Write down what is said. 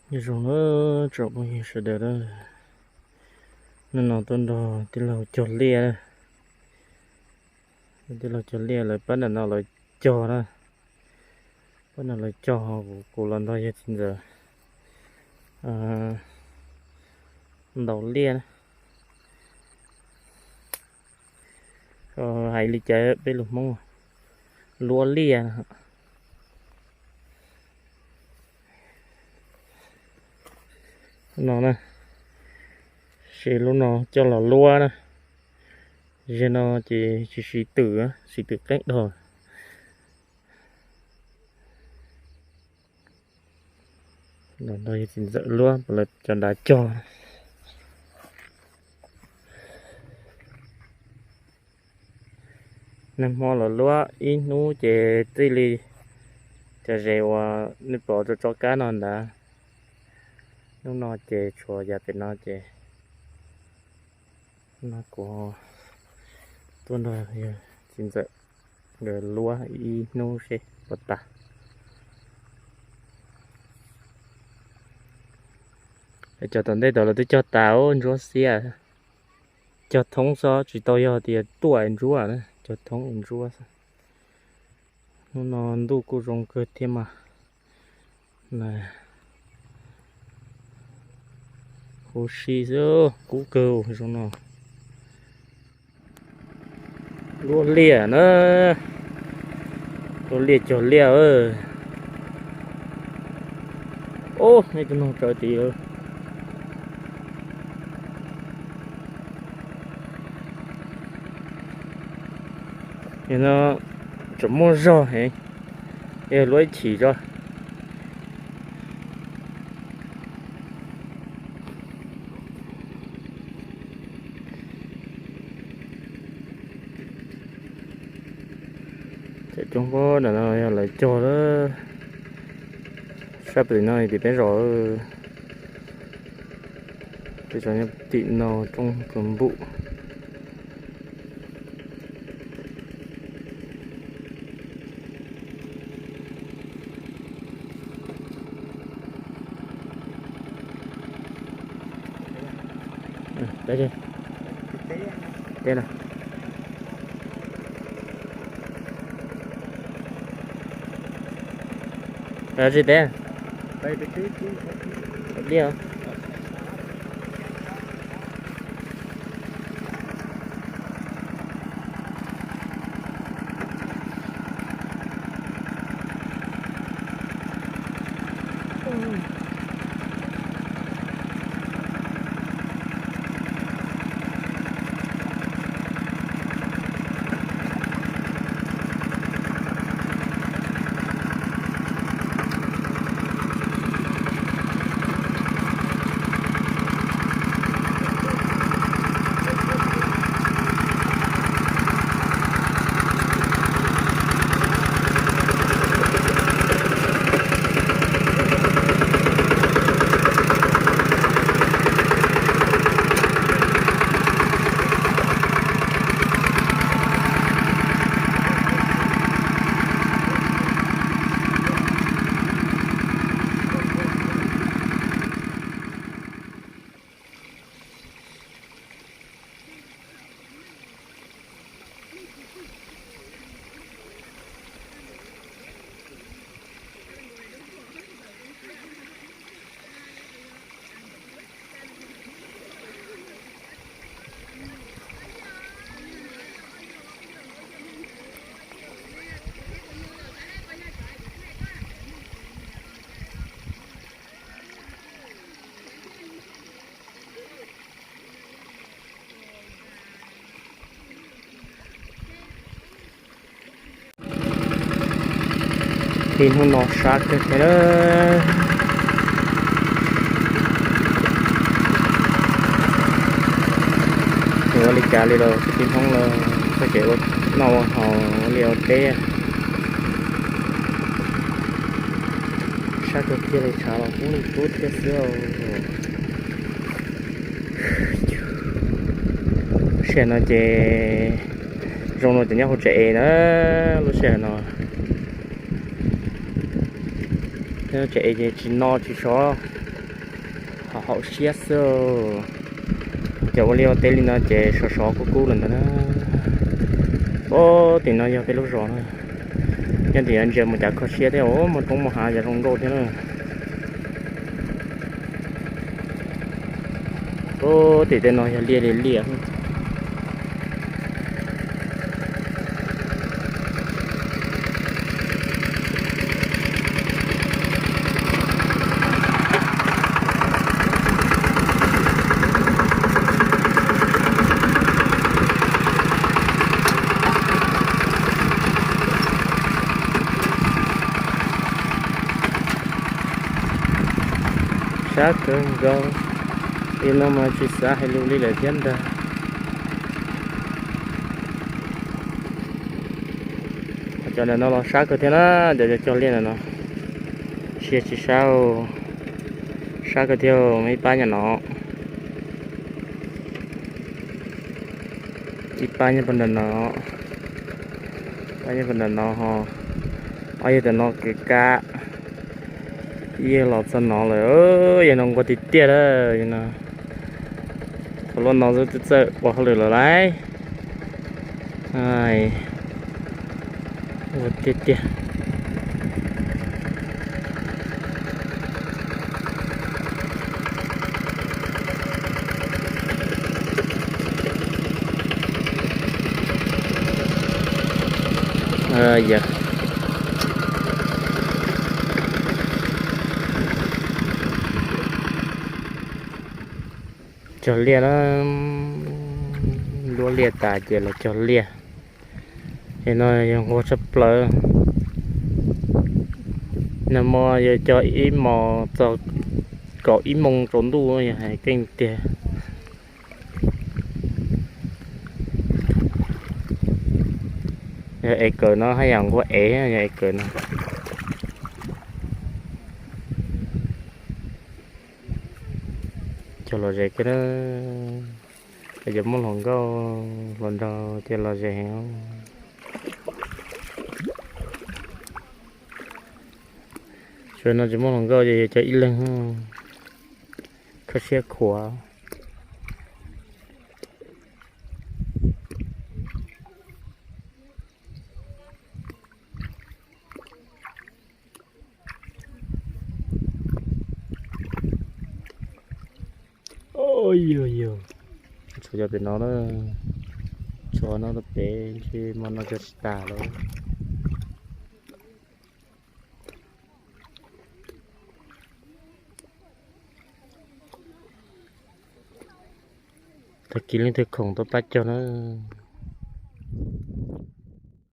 Nyob zoo na tsoom phooj ywg sawv daws na, hnub no tuaj nrog tij laug cog liaj. Tij laug cog liaj lawv pab nram no lawv cog na, pab nram lawv cog, kuv los nrog yawg txiv ntxawm ntaus liaj na. Hais li cas peb lus Hmoob, luab liaj no na, siv lub no coj los luab na. Zaum no ces tsis siv twm, siv twm qeeb dhau. Los nrog yawg txiv ntxawm luab, lawv cov nrad cog. Nag hmo los luab ib hnub ces txij li cov zes uas nej pom tso tso kab no ntag. Hnub no ces tshuav yav pem no ces no kuv tuaj nrog yawg txiv ntxawm nkawd luab ib hnub seb puas tas. Cov tom ntej tod lawv twb cog tas, ntsuab xiab. Cog thoob xwb tsis tau yog tias tuaj es ntsuab na, cog thoob es ntsuab xwb. Hnub no ntuj kuj zoo kawg thiab mas. Huv si xwb, kub kawg zoo no. Luab liaj na, luab liaj cog liaj. Ob, nej tus noog tsawv tid. No tseem muaj zog heev, yog luab ib chim tso. Cov roob pob no yog lawv cog lawm. Sab pem no tim peb zos, peb zos nyob tim no roob kawg npum. Teb no. Tsis teb. Liaj. Tib hnub no sab kawg thiab na. Ua li cas li los tib hnub los txoj kev ua noj ua haus ua liaj ua teb. Sab kawg kiag li, tshav los kub li kub thiab xwb. Lub sij hawm no ces zoo no ces nyob hauv tsev es na, lub sij hawm no. Nyob tsev es ces tsis no tsis sov, Haum siab xwb. Cov ua liaj ua teb li no ces sov sov kub kub lawm ntag na. Puag tim no yog peb lub zos na. Nyob tim no ntsia mus cas kho siab thiab, muaj roob muaj hav yog zoo nkauj thiab na. Puag tim tej no yog liaj li liaj. Sab kawg nkaus. Li no mas tsis xav hais lus li lawm thiab ntag. Cov ntawm no los sab kawg thiab na, cov cog liaj ntawm no. Tsis yog tsis sab, sab kawg thiab, ib pab nyob no. Ib pab nyob puag nram no, pab nyob puag nram no ho, ob yawg tam no kev kab, ib yawg los txog no lawm, yawg no nquag tiag tiag lawm no. Qhov luaj no xwb twb txawj ua hauj lwm lawm lauj. Ua tiag tiag. Yog cog liaj na, luaj liaj tas ces los cog liaj. Ces no yog nquag tshaj plaws. Nag hmo yog cog ib mos txog kaum ib moo tsaus ntuj, yog hais keej tiag. Yog es kawm no haj yam nquag es, yog es kawm no. Cog lom zem kawg na. Cov muaj hluas nkauj hluas nraug ces lom zem heev. Tsuas no tsis muaj hluas nkauj ces yog cog ib leeg, kho siab khuav. Yog yog, tshuav cov pem no na, tshuav no rau pem ntshe hmo no cog tsis tas lawm. Tag kis leej twg khoom tuaj pab cog na.